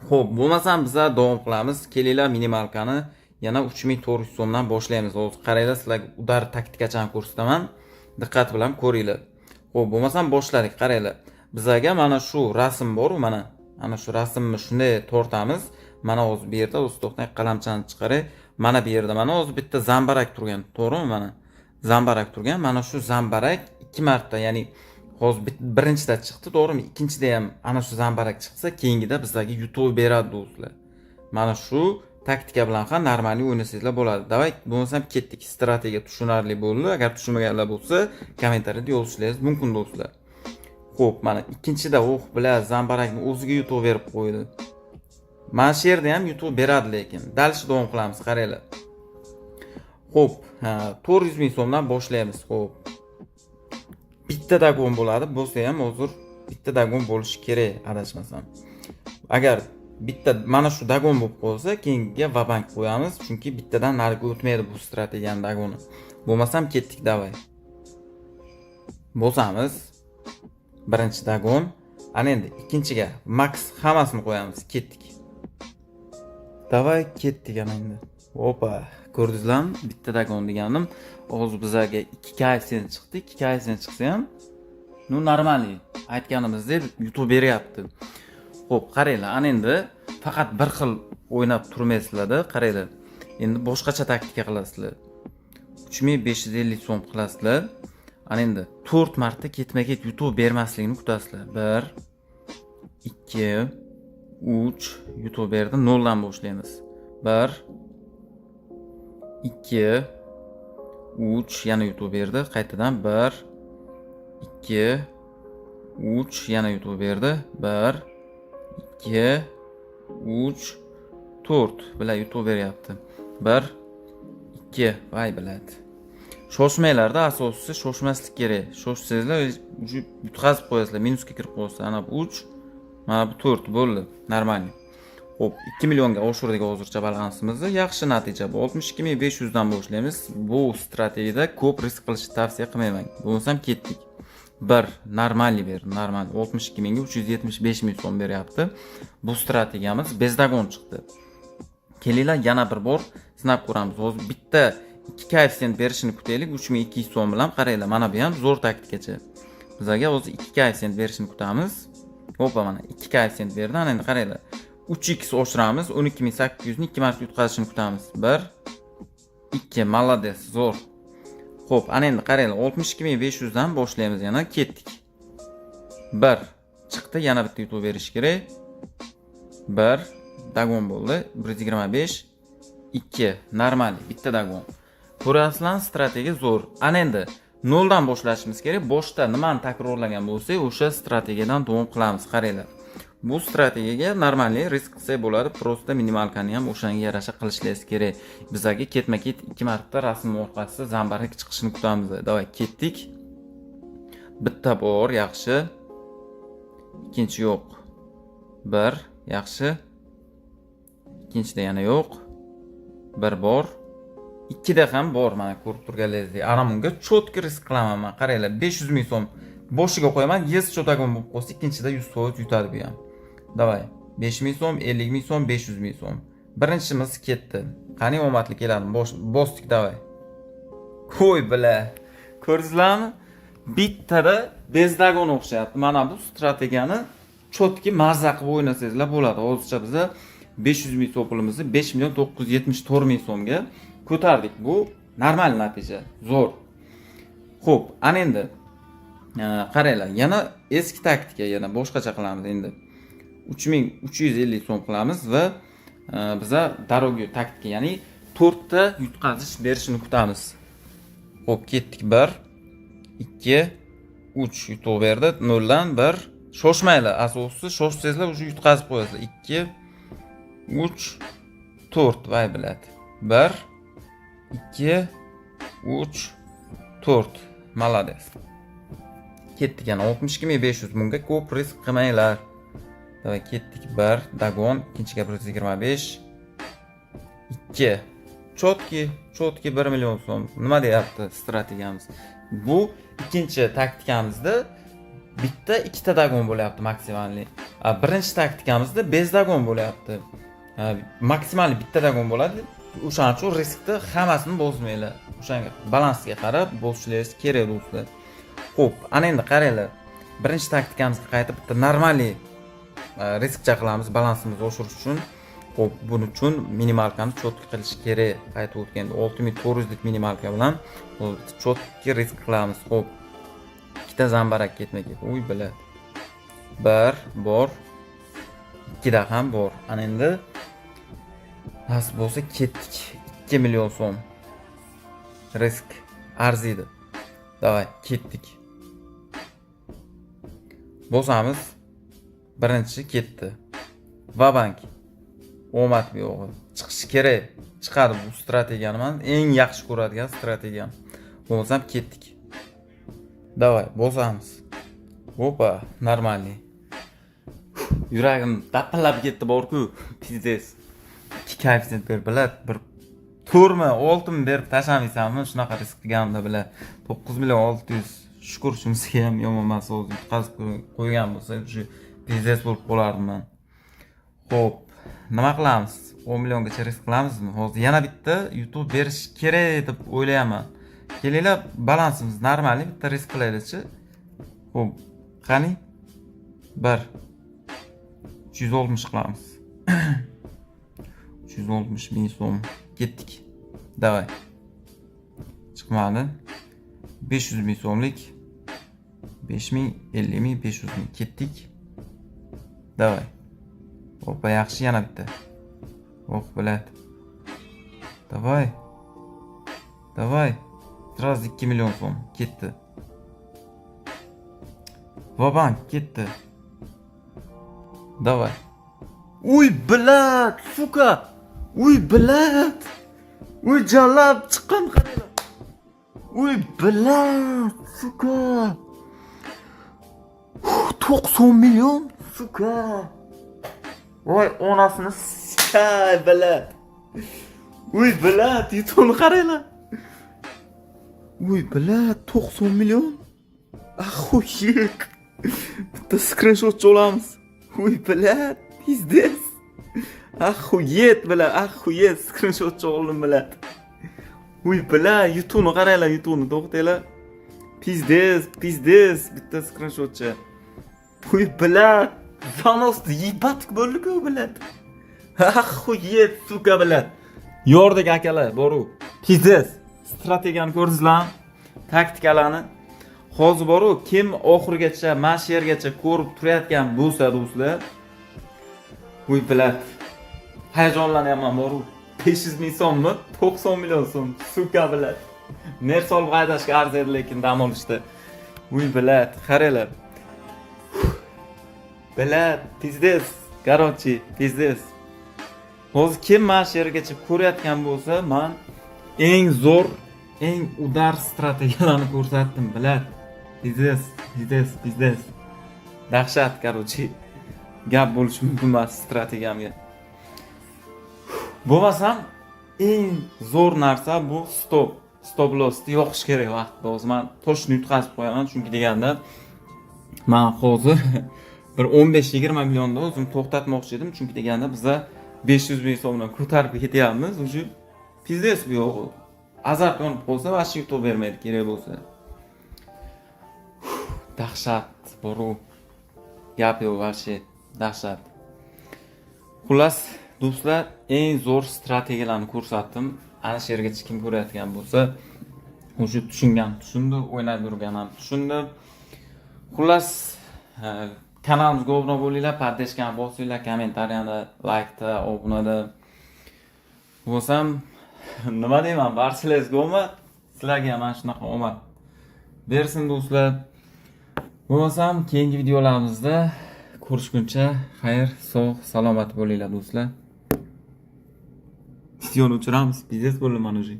Xo'p, bo'lmasam biza davom qilamiz. Kelinglar, минималка ni yana 3400 so'mdan boshlaymiz. Hozir qaranglar, sizlarga удар taktikachani ko'rsataman. Diqqat bilan ko'ringlar. Xo'p, bo'lmasam boshladik, qaranglar. Bizaga mana shu rasm bor, mana. Ana shu rasmni shunday tortamiz. Mana hozir bu yerda, o'zi to'xtang, qalamchani chiqaray. Mana bu yerda mana hozir bitta zambarak turgan, to'g'rimi mana? Zambarak turgan. Mana shu zambarak ikki marta, ya'ni hozir birinchida chiqdi, to'g'rimi? Ikkinchida ham ana shu zambarak chiqsa, keyingida bizlarga yutuq beradi, do'stlar. Mana shu taktika bilan ham нормальный o'ynasangizlar bo'ladi. Давай, bo'lmasam ketdik. Strategiya tushunarli bo'ldi. Agar tushunmaganlar bo'lsa, kommentariyada yozishlaringiz mumkin, do'stlar. Xo'p, mana ikkinchida, oh, бля, zambarakni o'ziga yutuq berib qo'ydi. Mana shu yerda ham yutuq beradi lekin. Дальше davom qilamiz, qaranglar. Xo'p, 400 ming so'mdan boshlaymiz. Xo'p. Bitta догон bo'ladi, bo'lsa ham hozir bitta догон bo'lishi kerak, adashmasam. Agar bitta mana shu догон bo'lib qolsa, keyingiga ва-банк qo'yamiz, chunki bittadan nariga o'tmaydi bu strategiyani догон i. Bo'lmasam ketdik, давай. Bosamiz. Birinchi догон. Ana endi ikkinchiga max hammasini qo'yamiz. Ketdik. Давай, ketdik ana endi. Opa, ko'rdingizlarmi? Bitta догон deganim. Hozir bizlarga 2 koeffitsient chiqdi. 2 koeffitsient chiqsa ham, ну, нормальный. Aytganimizdek yutuq beryapti. Xo'p, qaranglar, ana endi faqat bir xil o'ynab turmaysizlarda, qaranglar. Endi boshqacha taktika qilasizlar. 3550 so'm qilasizlar. Ana endi 4 marta ketma-ket yutuq bermasligini kutasizlar. 1, 2, 3, yutuq berdi, 0 dan boshlaymiz. 1, 2, 3, yana yutuq berdi. Qaytadan 1, 2, 3, yana yutuq berdi. 1, 2, 3, 4, бля, yutuq beryapti. 1, 2, voy, блядь. Shoshmanglarda, asosiysi shoshmaslik kerak. Shoshsangizlar, уже yutqazib qo'yasizlar, minusga kirib qo'yasizlar. Ana bu 3, mana bu 4 bo'ldi. Нормальный. Xo'p, 2 millionga oshirdik hozircha balansimizni. Yaxshi natija bu. 62 500 dan boshlaymiz. Bu strategiyada ko'p risk qilishni tavsiya qilmayman. Bo'lmasam ketdik. 1, нормальный berdi, нормальный. 62 mingga 375 ming so'm beryapti. Bu strategiyamiz без догон chiqdi. Kelinglar, yana bir bor sinab ko'ramiz. Hozir bitta ikki koeffitsient berishini kutaylik 3200 so'm bilan. Qaranglar, mana bu ham zo'r taktikacha. Bizlarga hozir ikki koeffitsient berishini kutamiz. Hoppa, mana ikki koeffitsient berdi. Ana endi qaranglar. 3x oshiramiz, 12 800 ni ikki marta yutqazishini kutamiz. 1, 2, молодец, zo'r. Xo'p, ana endi qaranglar, 62 500 dan boshlaymiz yana, ketdik. 1 chiqdi, yana bitta yutuq berish kerak. 1, догон bo'ldi, 125, 2, normal, bitta догон. Ko'rasizlar, strategiya zo'r. Ana endi noldan boshlashimiz kerak. Boshda nimani takrorlagan bo'lsak, o'sha strategiyadan davom qilamiz. Qaranglar. Bu strategiyaga нормальный risk qilsak bo'ladi. Просто минималка ni ham o'shanga yarasha qilishlaringiz kerak. Bizlarga ketma-ket ikki marta rasm orqasida zambarak chiqishini kutamiz. Давай, ketdik. Bitta bor, yaxshi. Ikkinchi yo'q. Bir, yaxshi. Ikkinchida yana yo'q. Bir bor. Ikkida ham bor, mana ko'rib turganlaringizdek. Ana bunga чётко risk qilaman man. Qaranglar, 500 ming so'm boshiga qo'yaman. Если догон bo'lib qolsa, ikkinchida 100% yutadi bu ham. Давай. 5 ming so'm, 50 ming so'm, 500 ming so'm. Birinchimiz ketdi. Qani, omadli keladi. Bosdik, давай. Qo'y, бля. Ko'rdingizlarmi? Bittada без догон o'xshayapti. Mana bu strategiyani чётко mazza qilib o'ynasangizlar bo'ladi. Hozircha biza 500 ming so'm pulimizni 5 million 974 ming so'mga ko'tardik. Bu normal natija. Zo'r. Xo'p, ana endi qaranglar, yana eski taktika, yana boshqacha qilamiz endi. 3350 so'm qilamiz va biza дорогой taktika, ya'ni to'rtta yutqazish berishini kutamiz. Xo'p, ketdik. 1, 2, 3, yutuq berdi. 0 dan 1. Shoshmanglar, asosiysi shoshsangizlar, уже yutqazib qo'yasizlar. 2, 3, 4, voy, блядь. 1, 2, 3, 4. Молодец. Ketdik yana 62 500. Bunga ko'p risk qilmanglar. Давай, ketdik. 1, догон, ikkinchiga 125. 2. Чётко, чётко 1 million so'm. Nima deyapti strategiyamiz? Bu ikkinchi taktikamizda bitta, ikkita догон bo'lyapti максимальный. Birinchi taktikamizda без догон bo'lyapti. Maksimal bitta догон bo'ladi. O'shaning uchun riskni hammasini bosmanglar. O'shanga balansga qarab bosishlaringiz kerak, do'stlar. Xo'p, ana endi qaranglar. Birinchi taktikamizga qaytib bitta нормальный riskcha qilamiz balansimizni oshirish uchun. Xo'p, buning uchun минималка ni чётко qilish kerak. Qaytib o'tganda 6400 lik минималка bilan чётко risk qilamiz. Xo'p. Ikkita zambarak ketma-ket. Uy, блядь. Bir bor. Ikkida ham bor. Ana endi nasib bo'lsa, ketdik. 2 million so'm. Risk arziydi. Давай, ketdik. Bosamiz. Birinchi ketdi. Ва-банк. Omad bu yo'g'i. Chiqishi kerak. Chiqadi. Bu strategiyani man eng yaxshi ko'radigan strategiyam. Bo'lmasam, ketdik. Давай, bosamiz. Опа, нормальный. Yuragim dapillab ketdi bor-ku. Пиздец. 2 koeffitsient berib, блядь, bir 4mi, 6mi berib tashlamaysanmi? Shunaqa risk qilganimda, блядь. 9 million 600. Shukur, shunisiga ham yomon emas, hozir yutqazib qo'ygan bo'lsa, shu пиздец bo'lib qolardim man. Xo'p, nima qilamiz? 10 milliongacha risk qilamizmi? Hozir yana bitta yutuq berish kerak deb o'ylayapman. Kelinglar, balansimiz нормальный, bitta risk qilaylikchi. Xo'p, qani? 1 360 qilamiz. 360 ming so'm. Ketdik. Давай. Chiqmadi. 500 ming so'mlik. 5 ming, 50 ming, 500 ming. Ketdik. Давай. Опа, yaxshi, yana bitta. Oh, блядь. Давай. Давай. Сразу 2 million so'm ketdi. Ва-банк ketdi. Давай. Uy, блядь, сука. Uy, блядь. Uy, jalab chiqqan, qaranglar. Uy, блядь, сука. 90 million, сука. Voy, onasini sikay, блядь. Uy, блядь, yutuqni qaranglar. Uy, блядь, 90 million. Охуеть. Bitta skrinshot olamiz. Uy, блядь, пиздец. Охуеть, блядь, охуеть, skrinshot oldim, блядь. Uy, блядь, yutuqni qaranglar, yutuqni to'xtanglar. Пиздец, пиздец, bitta skrinshotcha. Uy, блядь, занос ебать bo'ldi-ku, блядь. Охуеть, сука, блядь. Yordik, akalar, boru. Пиздец. Strategiyani ko'rdingizlarmi? Taktikalarni. Hozir boru, kim oxirigacha, mana shu yergacha ko'rib turayotgan bo'lsa, do'stlar. Uy, блядь. Hayajonlanyapman boru. 500 ming so'mmi? 90 million so'm. Сука, блядь. Mers olib haydashga arziydi lekin dam olishda. Uy, блядь, qaranglar. Блядь, пиздец. Короче, пиздец. Hozir kim mana shu yergacha ko'rayotgan bo'lsa, man eng zo'r, eng удар strategiyalarni ko'rsatdim, блядь. Пиздец, пиздец, пиздец. Dahshat, короче. Gap bo'lishi mumkin emas strategiyamga. Bo'lmasam, eng zo'r narsa bu stop. Stop lossni yoqish kerak vaqtida. Hozir man точно yutqazib qo'yaman, chunki deganda man hozir bir 15-20 millionda o'zim to'xtatmoqchi edim, chunki deganda biza 500 ming so'mdan ko'tarib ketyapmiz, уже пиздец bu yo'q. Azart yonib qolsa, вообще yutuq bermaydi kerak bo'lsa. Dahshat, boru. Gap yo'q, вообще dahshat. Xullas, do'stlar, eng zo'r strategiyalarni ko'rsatdim. Ana shu yergacha kim ko'rayotgan bo'lsa, o'sha tushungan tushundi, o'ynab yurgan ham tushundi. Xullas, kanalimizga obuna bo'linglar, поддержка ni bosinglar, kommentariyada, laykda, obunada. Bo'lsam, nima deyman, barchalaringizga omad. Sizlarga ham mana shunaqa omad bersin, do'stlar. Bo'lmasam, keyingi videolarimizda ko'rishguncha xayr, sog', salomat bo'linglar, do'stlar. Videoni o'chiramiz. Пиздец bo'ldim man уже.